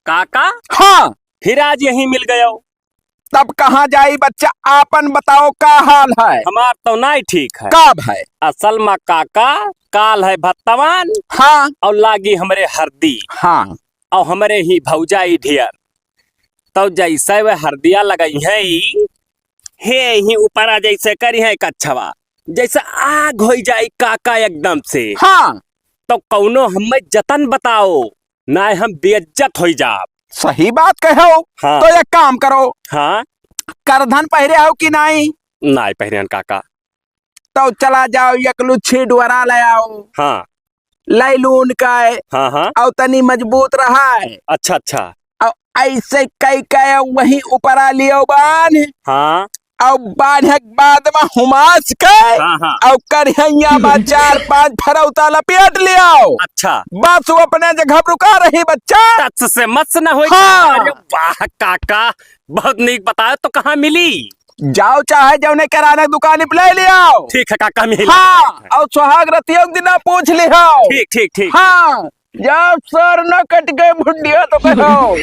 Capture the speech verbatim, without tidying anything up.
काका? हाँ। फिर आज यहीं मिल गयो। तब कहाँ जाई बच्चा, आपन बताओ का हाल है? हमार तो नाई ठीक है। का भाई? असल मा काका, काल है भत्तवान। हाँ। और लागी हमरे हरदी। हाँ। और हमरे ही भौजाई ढेर। तो जैसे वे हरदिया लगई है ई, हे ही ऊपरा जैसे करी है कच्छवा, जैसे आग होई जाई काका एकदम से। हाँ। तो कौनो हमें जतन बताओ, नाय हम बेइज्जत होई जाब। सही बात कहो। हाँ। तो एक काम करो। हाँ। करधन पहिरे हो कि नाई? नाय पहिरे हन काका। तो चला जाओ, एक लुच्छी डोरा ले आओ। हाँ। लाइलून का है। हाँ, हाँ। और तनी मजबूत रहा है। अच्छा, अच्छा। और ऐसे कई कई वहीं ऊपरा लियो बान। हाँ। और बांधे के बाद में हुमास के हाँ, हाँ। और करिहैया में चार पांच फरौता लपेट लियो। अच्छा। बस वो अपने जगह पर रुका रही बच्चा। टस से मस न होई। हाँ। अरे वाह काका, बहुत नीक बतायो। तो कहाँ मिली? जाओ चाहे जौने किराना दुकान पे ले लियो। ठीक है काका, हम यही हाँ, लेके आए हैं। और सुहाग रतियों के दिना पूछ लियो। ठीक, ठीक, ठीक। हाँ, जब सर न कट गए भुंडिया तो कहो।